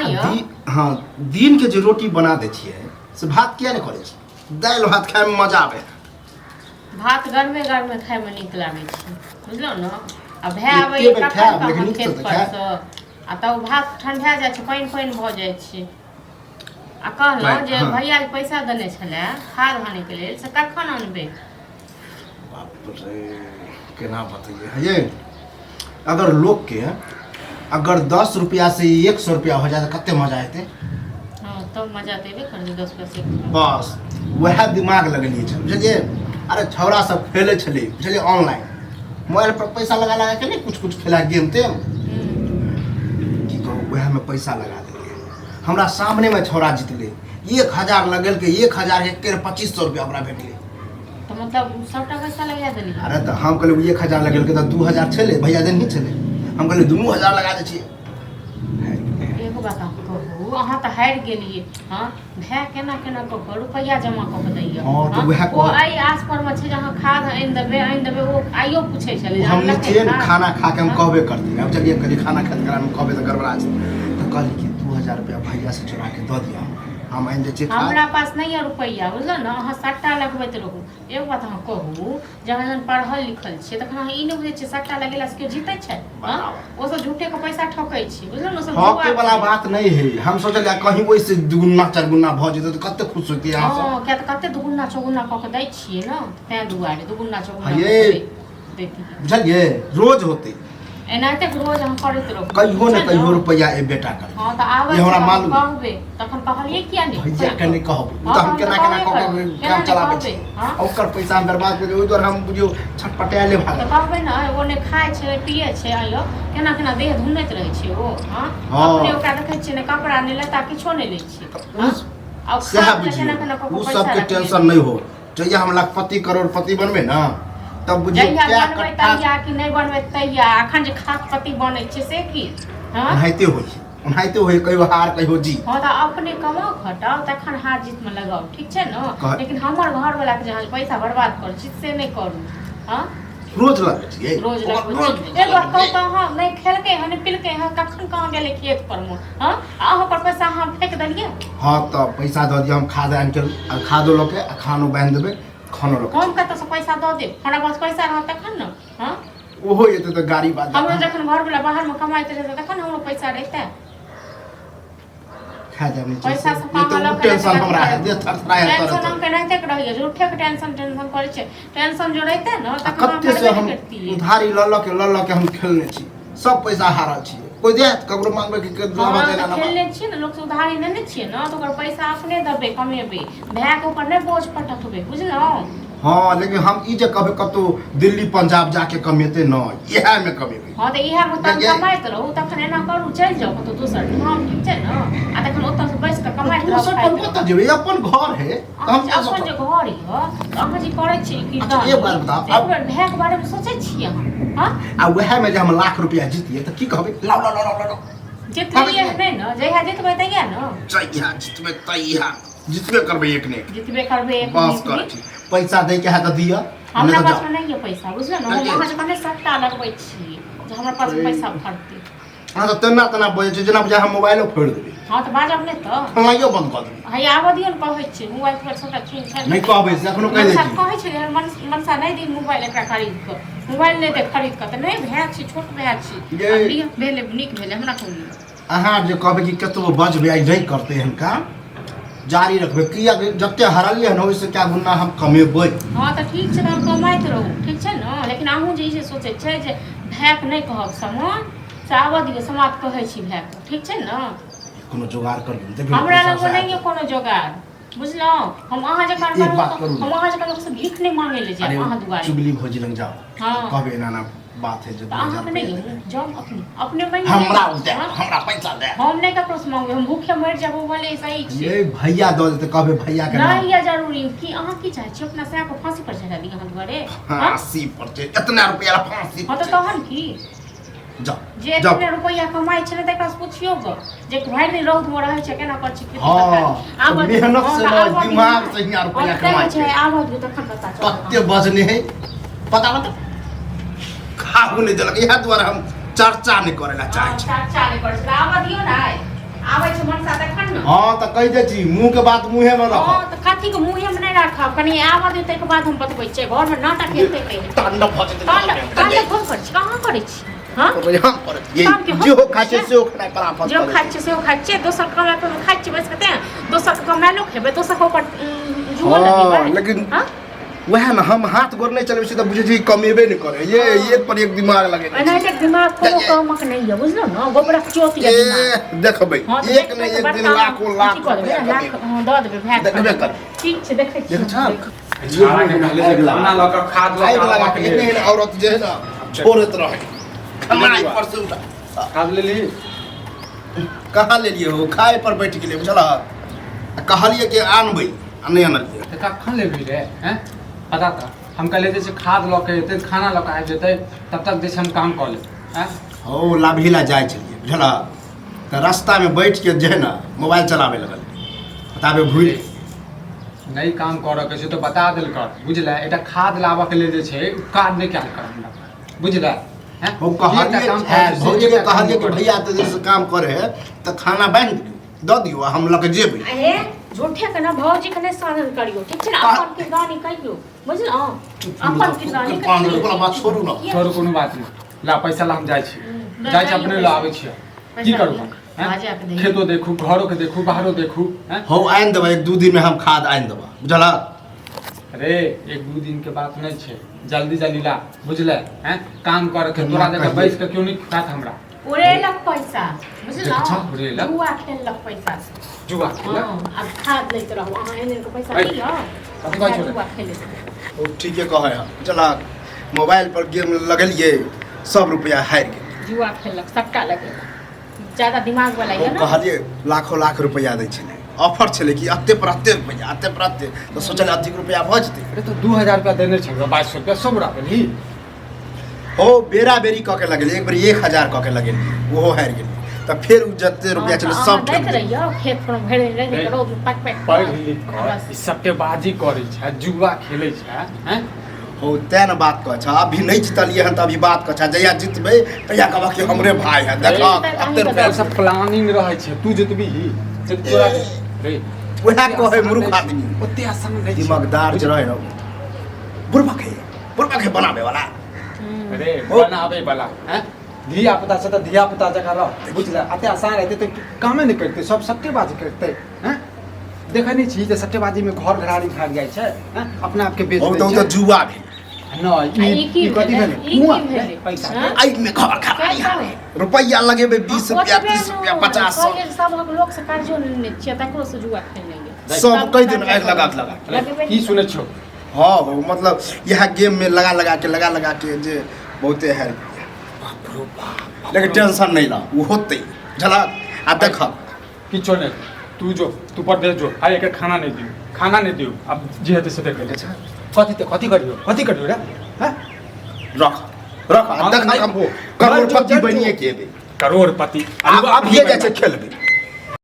आइयो हाँ, दिन के जे रोटी बना दै छियै से भात किया नहि करै छी? दालि भात खायमे मजा आबै है। भात गरमे गरमे खायमे नीक लागै छै, बुझलहुँ ने? आ भाय एके आबैए बेर तखन खायब, तऽ लेकिन अहाँ नीकसँ खेत तऽ पर खायब। सँ आ तब भात ठंडा जाइ छै, पानि पानि भऽ जाइ छै। आ कहलहुँ जे भैया जे पैसा देने छलै खाद आनैके लेल, से कखन अनबै? बाप रे, केना बतैयै हे। अगर लोकके अगर 10 रुपया से 100 रुपया हो जाए तऽ कते मजा एतै? हँ, तब मजा तऽ एबे करतै 10 रुपया से। बस वएह दिमाग लगेलियै छल, बुझलियै? अरे छौड़ा सब खेलै छलै, बुझलियै, ऑनलाइन मोबाइल पर पैसा लगा लगा के, नहि कुछ कुछ खेला गेम तेम, की कहू, वएहमे पैसा लगा देलियै। हमरा सामनेमे छौड़ा जीतलै, 1000 लगेलकै, 1000 के एक 2500 रुपया ओकरा भेटलै। तऽ मतलब सबटा पैसा लगा देलियै? अरे तऽ हम कहलियै, 1000 लगेलकै तऽ 2000 छलै, भैया देनही छलै, हम कहलियै 2000 लगा दै छियै। एगो बात अहाँ कहू, अहाँ तऽ हारि गेलियै। हँ, भाय केना केना कऽ कऽ रुपैआ जमा कऽ कऽ दैया। हँ, तऽ उएह ओ एहि आस पर मे छै जे अहाँ खाद आनि देबै, आनि देबै। ओ आइयो पूछै छलै जे हम अनलकै नीचे खाद? खाना खा के हम कहबे करती। अब चलिए, कहलियै खाना खाइत काल हम कहबै तऽ गड़बड़ा छै, तऽ कहली कि 2000 रुपया भैया से चोरा के दऽ दिअ, हम आनि दै छियै खाद। हमरा पास नहि यऽ रुपैआ, बुझलहुँ ने? अहाँ सट्टा लगबैत रहू। एगो बात अहाँ कहू, जहन अहाँ पढ़ल लिखल छियै तखन अहाँ ई नहि बुझै छियै सट्टा लगेलासँ केओ जीतै छै? हँ? बताउ। ओ सब झूठेके पैसा ठकै छै, बुझलहुँ ने? ओ सब जुआ ठके वाला छै। बात नहि है। हम सोचलियै कहीं ओहिसँ दुगुना चारिगुना भऽ जेतै तऽ कते खुश होइतियै अहाँ सब। हँ, किया तऽ कते दुगुना चौगुना कऽ के दै छियै ने, ताहि दुआरे दुगुना चौगुना हँ, कऽ ये। के दैतियै। बुझलियै, रोज होतै। एनाहिते रोज अहाँ करैत रहू। कहियो ने छै ने? कहियो रुपैआ एबे टा करतै। हँ, तऽ आबै ई हमरा छै तऽ हम मालूम। कहबै, तखन कहलियै किया नहि? भैया के नहि कहबै, ओ हँ, तऽ हम तऽ केना हम केना तऽ कऽ कहबे कऽ करबै। काम केना नहि चलाबै कहबै? छी। हँ? आ ओकर पैसा हम बर्बाद कऽ ओहि दुआरे हम बुझियौ छटपटायले तऽ भागल। कहबै ने, ओ नहि खाइ छै नहि पियै छै, आइयो केना केना देह धुनैत रहै छै ओ। हँ। हँ। अपने ओकरा देखै छियै, ने कपड़ा ने लत्ता किछो नहि लै छै। ओ हँ? आ ओ सएह खाद लए केना बुझियौ, केना कऽ ओ कऽ पैसा सबके रखने टेंशन नहि हो। जहिया हम लखपति करोड़पति बनबै ने, तब बुझियौ जहिया क्या बनबै कट्ठा तहिया कि नहि बनबै तहिया? अखन जे खाकपति बनै छै से की? हँ। ओनाहिते होइ छै, ओनाहिते होइ, कहियो हार कहियो जीत। हँ, तऽ अपने कमाउ खटाउ तखन हार जीतमे लगाउ, ठीक छै ने? लेकिन हमर घरवलाके जे अहाँ पैसा बर्बाद करै छी से नहि करू। हँ। रोज लगबै छियै। रोज ओकर लगबै रोज छी। एक बात कहू तऽ, अहाँ नहि खेलकै हँ नहि पिलकै हँ, कखन कहाँ गेलै खेत पर मे? हँ, आ अहाँ पर पैसा अहाँ फेक देलियै। हँ, तऽ पैसा दऽ दिअ, हम खाद आनि के आ खादो लऽ के आ खानो बान्हि देबै, खानो लऽ के। हम कतऽसँ पैसा दऽ देब? हमरा पास पैसा रहत तखन ने? हँ। ओहो एतै तऽ गाड़ी बात। हमरो जखन घरवला बाहरमे कमाइत रहै तखन हमरो पैसा रहितै। खा जाब नीचे पैसा से से नहीं कहाँ तो लऽ वो के टेंशन रखबै? हमरा है जे थरथराय है टेंशन तरह हम केनाहिते के रहैए, झूठे के टेंशन टेंशन करै छै। टेंशन जो रहितै ने आ तखन हम कते से मरबे हम नहि करतियै। उधारी लऽ लऽ के लऽ लऽ के हम खेलने छी, सब पैसा हारल छियै। कोइ देत ककरो मांगबै कि के हँ, देना तऽ ना। खेलने छियै ने, लोकसँ उधारी लेने छियै ने, तऽ ओकर पैसा अपने देबै, कमेबै, भायके ऊपर नहि बोझ पटकबै, बुझलहुँ? हँ, लेकिन हम ई जे कहबै कतौ दिल्ली पंजाब जाके कमेतै न, इएह मे कमेबै। हँ, तऽ इएह मे तहन बुझलियै? कमाइत रहू, तखन एना करू, चलि जाउ कतौ दोसर ठाम, ठीक छै ने? आ तखन ओतऽ से बैस कऽ कमाइत रहब, दोसर खाइत ठाम रहब। कतऽ जेबै? अपन घर है तऽ हम अहाँ अपन जे घर यऽ तऽ अहाँ जे करै छियै की? अच्छा, एक बात बताउ, एक बेर भायके बारेमे सोचै छियै अहाँ? हँ। आ उएह मे जे हम लाख रुपया जीतियै तऽ की कहबै? लाउ लाउ लाउ लाउ लाउ। जितलियै नहि ने, जहिया जितबै तहिया ने। जहिया जितबै तहिया जितबे करबै, एक ने एक जितबे करबै एक बस नीक कर नीक। छी, पैसा दै के है तऽ दिअ, हमरा नहि तऽ पास जाउ। में नहीं है पैसा, बुझल ने? हम अरे। अहाँ जकाँ नहि सट्टा लगबै छी जे हमरा पास अरे। पैसा फड़तै। अहाँ तऽ तेना तेना बजै छी जेना बुझाय हम मोबाइलो फोड़ि देबै। हँ, तऽ बाजब नहि तऽ? खेनाइयो बंद कऽ देबै। हैया आबऽ दियौ ने, कहै छी मोबाइल पर सबटा छीन छानि। नहि कहबै से एखनो कहि दै मनसा छी। कहै छै जे मनसा नहि दी मोबाइल एकरा खरीद कऽ, मोबाइल नहि दे खरीद कऽ, तऽ नहि भाय छी, छोट भाय छी। ये। आ लिअ, भेलै, नीक भेलै, हमरा कोन लिअ। अहाँ जे कहबै कि कतबो बजबै आइ नहि करतै एहन काम, जारी रखबै, किया कि जते हरलियै हन ओहिसँ कए गुना हम कमेबै। हँ, तऽ ठीक छै, तऽ हम कमाइत रहू, ठीक छै ने? लेकिन अहूँ जे ई जे सोचै छै जे भायके नहि कहब सामान, से आबऽ दियौ समाद, कहै छी भायके, ठीक छै ने? कोनो जोगाड़ करियौ देखियौ ने, हमरा पैसा लग से नहि आयत। यऽ कोनो जोगाड़, बुझलहुँ? हम अहाँ जकाँ एक बात करू ने। हम अहाँ जकाँ लोकसँ भीख नहि मांगै लए अरे जायब अहाँ दुआरे। चुगली भौजी लग जाओ। हँ। कहबै एना एना बात है जे तऽ 2000 अहाँके नहि रुपया यऽ, जाउ अपने अपने मांगि हमरा लिअ। दे। हँ? हमरा पैसा दे। हम नहि ककरो से मांगबै, हम भूखे मरि जायब, ओ भले सही छै। ये भैया दऽ देतै, कहबै भैया के नाम। नहि यऽ जरूरी की? अहाँ की चाहै छी, अपना सएह के फांसी पर चढ़ा दी अहाँ दुआरे? हँ? फांसी पर छै इतना रुपया ला फांसी हँ, पर तऽ छै। तहन की जाओ जे जाओ। इतने रुपैआ कमाइ छै ने, तकरा से पुछियौ गऽ जे भरि दिन रौद मे रहै छै, केना करै छै खेती हँ, पथारी। आबऽ दियौ। मेहनत हँ, से तऽ नहि, आबऽ दियौ दिमाग ने। से हियाँ रुपैआ हँ, तऽ कमाइ छै। छै। आबऽ दियौ तखन पता चलत। कते बजने है पता बता, खाहू नहि देलक, इएह दुआरे हम चर्चा नहि करै लए चाहै हँ, छी। चर्चा नहि करै छै, आबऽ दियौ ने, आइ आबै छै। हाँ तऽ कहि दै छी मुँह के बात मुँहे में रख। हँ तऽ कथी के मुँहे में नहि राखब, कनि आबऽ दियौ ताहिके बाद हम बतबै छियै। घर में नाटक हेतै नहि हेतै। तांडव भऽ जेतै। तांडव तांडव हम करै छी, कहाँ करै छी? हँ हम करै छियै। काम के हम जेहो खाइ छियै। छियै सेहो खेनाइ पर आफत जो करै खाइ छियै सेहो खाइ छियै, दोसर कमाइ पर खाइ छियै बैस कऽ, तेँ दोसरके कमायलो खेबै, दोसरके ऊपर जुओ हँ, लगेबै। लेकिन हँ वएह ने हम हाथ गोर नहि चलबै छी तऽ बुझै छी कमेबे नहि करे, ये एक पर एक दिमाग लगेने छी। एनाहिते दिमाग कोनो कामक नहि यऽ, बुझलहुँ ने? गोबरक चोत यऽ ए दिमाग। देखबै। हँ तऽ एक देखबै नहि तऽ एक दिन बड़का लाखो लाख अथी कऽ देबै रुपया ने, लाख कमेबै। हँ, दऽ देबै भाय। देखबे करबै। ठीक छै, देखै देखै छियै। छह? छाड़ा के कहले जे खाना लऽ कऽ खाद लऽ आगि कऽ लगा आबऽ के के एहन लेल। एहन औरत जे है ने छोड़ैत रहै खानाइ पर से उठा खाद लेली? कहाँ लेलियै हो, खाय पर बैठ गेलियै बुझलह, आ कहलियै कि आनबै आ नहि आनलियै। तऽ कखन लेबही रे? हैं, पता तऽ हम कहले जे छै खाद लऽ के एतै, खाना लऽ के आबि जेतै, तब तक जे छै हम काम कऽ लेब। हैं, हो लाभी ला जाइ छलियै बुझलह, तऽ रास्तामे बैठ के जे है ने मोबाइल चलाबै लगल, ताबे भूलि गेलियै। नहि काम करऽ के छै तऽ बता देल कर, बुझले? एकटा खाद लाबऽ के लेल जे छै उ काज नहि कयल कर हमरा, बुझले? हैं, हम एकटा कहलियै काम करै छै, भौजीके एकटा काम कहलियै कि करै छै। भैया तऽ जैसे काम करे है तऽ खाना बान्हि दियौ दऽ दियौ आ हम लऽ के जेबै। अहे झूठे के ना भौजी के नहि साधन करियौ, ठीक छै ने? अपन किरदानी कहियौ, बुझलहुँ? अपन किरदानी पान वाला बात छोड़ू ने। छोड़ू, कोनो बात नहि। ला पैसा ला, हम जाइ छी। लऽ जाइ छी, जाइयौ अपने पैसा। लऽ आबै छियै। की पैसा करू लिअ। हम? हैं? बाजा के दही। खेतो देखू, घरो के देखू, बाहरो देखू। हैं, हौ आनि देबै, एक दू दिनमे हम खाद आनि देबै, बुझलह? अरे एक दू दिन के बात नहि छै, जल्दी जल्दी ला, बुझले? हैं, काम कर के तोरा जगह बैस के क्यों नहीं खात हमरा। उड़ेलक पैसा, बुझलहुँ? उड़ेलक? जुआ खेललक पैसा से। जुआ खेलक? हँ, आब खाद लैत रहू अहाँ, एहन एहन के पैसा ऐ, लिअ। कथी कहै छौ रे? जुआ खेलैत। ओ ठीके कहै है बुझलह, मोबाइल पर गेम लगेलियै सब रुपया हारि गेल। जुआ खेललक, सट्टा लगेलक, ज्यादा दिमाग वाला हम यऽ ने। कहलियै लाखो लाख रुपया दै छलै, ऑफर छलै कि एते पर एते रुपया, एते पर एते, तऽ सोचलियै अधिक रुपया भऽ जेतै। अरे तो 2000 रुपया देने छल, 2200 रुपया सब उड़ा देलही। हो बेरा बेरी कऽ के लगेलियै, एक बेर 1000 कऽ के लगेलियै, ओहो हारि गेलियै, तऽ फेर ओ जते रुपया छलै हँ, सब अहाँ दैत ठकि देलियै। रहियौ खेत पर भरि दिन रहि रौद में पाकि पाकि पढ़ लिख कऽ बस। ई सट्टेबाजी करै छै, जुआ खेलै छै। हैं, हो तें ने बात कहै छह, अभी नहि जीतलियै हन तऽ अभी बात कहै छह, जहिया जीतबै तहिया कहबह कि हमरे भाय है, देखह एते रुपया। ओ सब प्लानिंग रहै छै। तू जितबी से तोरा रे उएह कहै मूर्ख आदमी। ओते आसान नहि छै। दिमागदार जे रहै ने बुड़बक है, बुड़बक है बनाबै वाला। अरे ओ। बनाबे वाला हैं, धिया पुता छै तऽ धिया पुता जकाँ रह, बुझले? एते आसान रहतै तऽ कामे नहि करतै, सब सट्टेबाजी करतै। हैं, देखै नहि छी जे सट्टेबाजीमे घर घराड़ी भागि जाइ छै? हैं, अपना आपके बेच ओ दै तऽ ओ छै। तऽ जुआ भेल। नहि। आ ई ई की ई कथी भेलै? भेलै? ई की कुआँ भेलै? पैसा हँ? एहिमे घर खराबी कैसे? रुपैआ लगेबै 20 रुपया, ओतबे 30 रुपया, नहि, 50, 100। कहलियै सबहक लोक से कर्जो लेने छियै, तकरो से जुआ खेलने गेल। सब कहि देने आगि लगा लगा। लगेबै। की सुनै छौ? हँ हो, मतलब इएह गेम में लगा लगा के लगा लगा के जे बहुते है, लेकिन टेंशन नहीं ला, वो होते झलक आ देख। किछो नहि, तू जो, तू परदेश जो, आइ एकर खाना नहि दियौ, खाना नहि दियौ। आब जे हेतै से देखै। कथी तऽ कथी करियौ, कथी करियौ रे? हैं, रख रख आ हम देख नहि हम खो। करोड़पति जर जो। बनिए के एबै। करोड़पति। आब अभिये जाइ छै खेलबै।